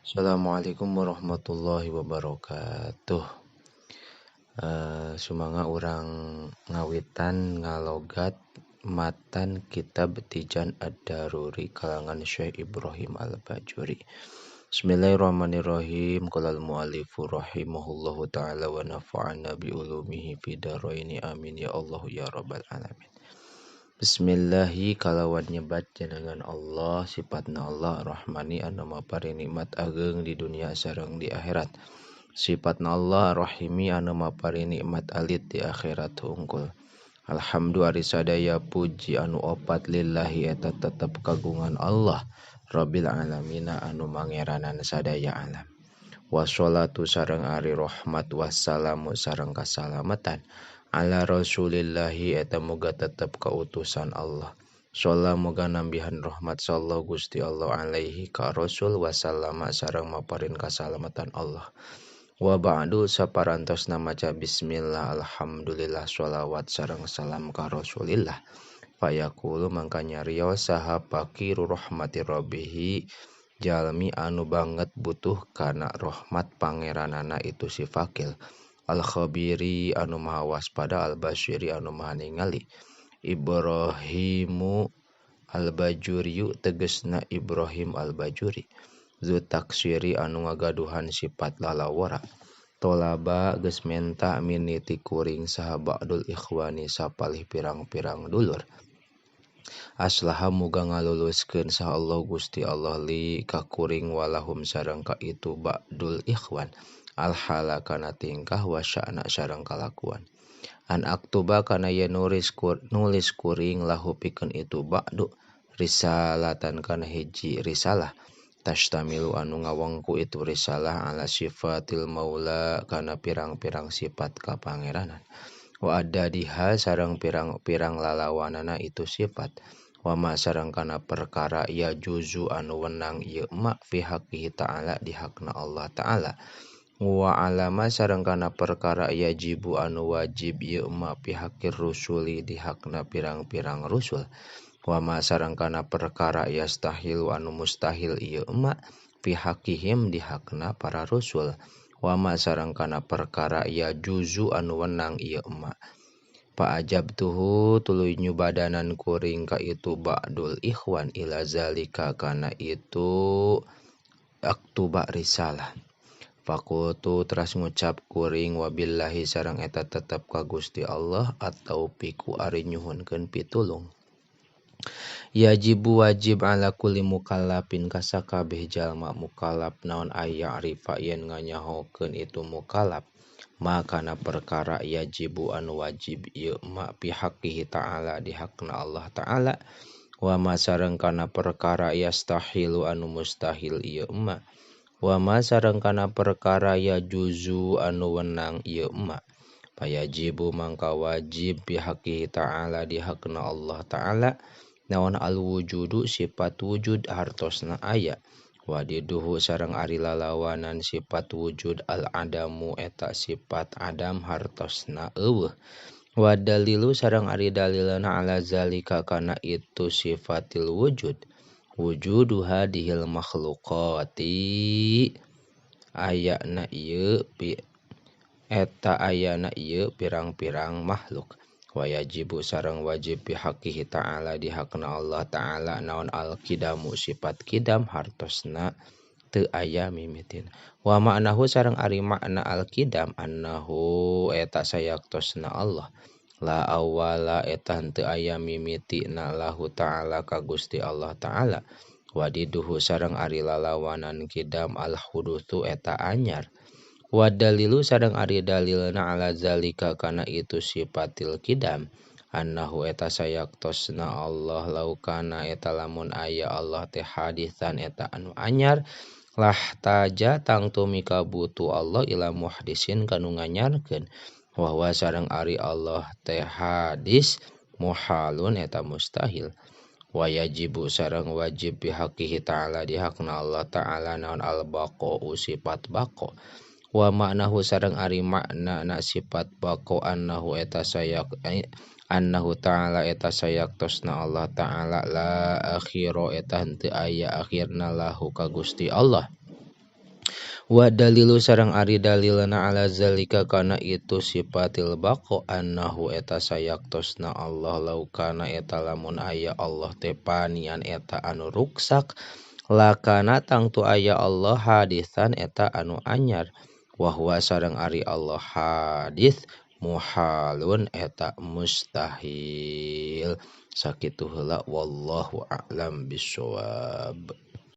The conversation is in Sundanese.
Assalamualaikum warahmatullahi wabarakatuh. Sumangga urang ngawitan ngalogat matan kitab Tijan Ad-Daruri kalangan Syekh Ibrahim Al-Bajuri. Bismillahirrahmanirrahim. Qala al-muallifu rahimahullahu taala wa nafa'ana bi ulumihi fid dharaini amin ya Allah ya rabbal alamin. Bismillahi kalawan nyebat jenengan Allah sifatna Allah Rahmani anu mapari nikmat ageng di dunia sareng di akhirat. Sifatna Allah Rahimi anu mapari nikmat alit di akhirat hungkul. Alhamdulillah ari sadaya puji anu opat lillahi eta tetep kagungan Allah Rabbil alamina anu mangeranan sadaya alam. Wassalatu sareng ari rahmat wassalamu sareng kasalamatan ala rasulillahi eta muga tetep kautusan Allah. Sholla muga nambihan rahmat sallallahu Gusti Allah alaihi ka rasul wasallama sareng maparin kasalamatan Allah. Wa ba'du saparantosna maca bismillah alhamdulillah sholawat sareng salam ka rasulillah. Fayaqulu mangka nyarios saha faqiru rahmati rabbihi jalmi anu banget butuh kana rahmat pangeranana itu si fakil. Al-khabiri anu maha waspada al-basiri anu maha ningali. Ibrahimu al-Bajuriyu tegesna Ibrahim al-Bajuri. Zu taksiri anu ngagaduhan sifat lalawara. Tolaba geus menta miniti kuring saha ba'dul ikhwani sapalih pirang-pirang dulur. Aslaha muga ngaluluskeun saha Allah Gusti Allah li ka kuring walahum sareng ka itu ba'dul ikhwan. Alhala kana tingkah wa sya'na sareng kalakuan. An aktuba kana yen nulis kuring lahu pikeun itu ba'du risalatan kana hiji risalah. Tashtamilu anu ngawengku itu risalah ala sifatil maula kana pirang-pirang sifat kapangeranan. Wa adadiha sareng pirang-pirang lalawanana itu sifat. Wa ma sareng kana perkara ya juzu anu wenang ieu ma fi haqqihi ta'ala di hakna Allah ta'ala. Wa alama sareng kana perkara yajibu anu wajib ieu ma fi haqqir rusuli di hakna pirang-pirang rusul. Wa ma sareng kana perkara yastahilu anu mustahil ieu ma fi haqqihim di hakna para rusul. Wa ma sareng kana perkara ya juzu anu wenang ieu ma. Fa ajabtuhu tuluy nyubadanan kuring ka itu ba'dul ikhwan ila zalika kana itu aktuba risalah. Fakultu teras ngucap kuring wabillahi sareng eta tetep ka Gusti Allah atau piku ari nyuhunkeun pitulung. Yajibu wajib ala kulli mukallafin kasakabeh jalma mukallaf naon aya arifa yen nganyahokeun itu mukallaf makana perkara yajibu anu wajib ieu ma fi haqqihi ta'ala di hakna Allah ta'ala wa ma sareng kana perkara yastahilu anu mustahil ieu ma wa ma sareng kana perkara ya juzu anu wenang ieu ma payajibu mangka wajib bi haqqihi ta'ala di hakna Allah ta'ala naon al wujudu sifat wujud hartosna aya wadiduhu sareng ari lalawanan sifat wujud al adamu eta sifat adam hartosna eueuh wa dalilu sareng ari dalilna ala zalika kana itu sifatil wujud wujudu hadhil makhluqati ayana ieu eta ayana ieu pirang-pirang makhluk wa yajibu sareng wajib bi haqqihi ta'ala di hakna Allah ta'ala naon al kidamu sifat kidam hartosna teu aya mimitin wa ma'nahu sareng ari makna al kidam annahu eta sayaktosna Allah la awala eta henteu aya mimitina lahu ta'ala ka Gusti Allah ta'ala wadiduhu sareng ari lalawanan kidam al hudutsu eta anyar wa dalilu sareng ari dalilna ala zalika kana itu sifatil kidam annahu eta sayaktosna Allah laukana eta lamun aya Allah teh hadisan eta anu anyar lah taja tangtu mikabutu Allah ila muhdisin kanu nganyarkeun bahwa sareng ari Allah teh hadis muhalun eta mustahil wa yajibu sareng wajib bi haqqihi ta'ala di hakna Allah ta'ala naon al baqa'u sifat baqa wa ma'nahu sareng ari makna na sifat baqa annahu eta sayak annahu ta'ala eta sayaktosna Allah ta'ala la akhira eta henteu aya akhirna lahu ka Gusti Allah. Wa dalilu sareng ari dalilna ala zalika kana itu sifatil baqa annahu eta sayaktosna Allah laukana eta lamun aya Allah teh panian eta anu ruksak lakana tangtu aya Allah hadisan eta anu anyar wa huwa sareng ari Allah hadis muhalun eta mustahil. Sakitu heula wallahu a'lam bissawab.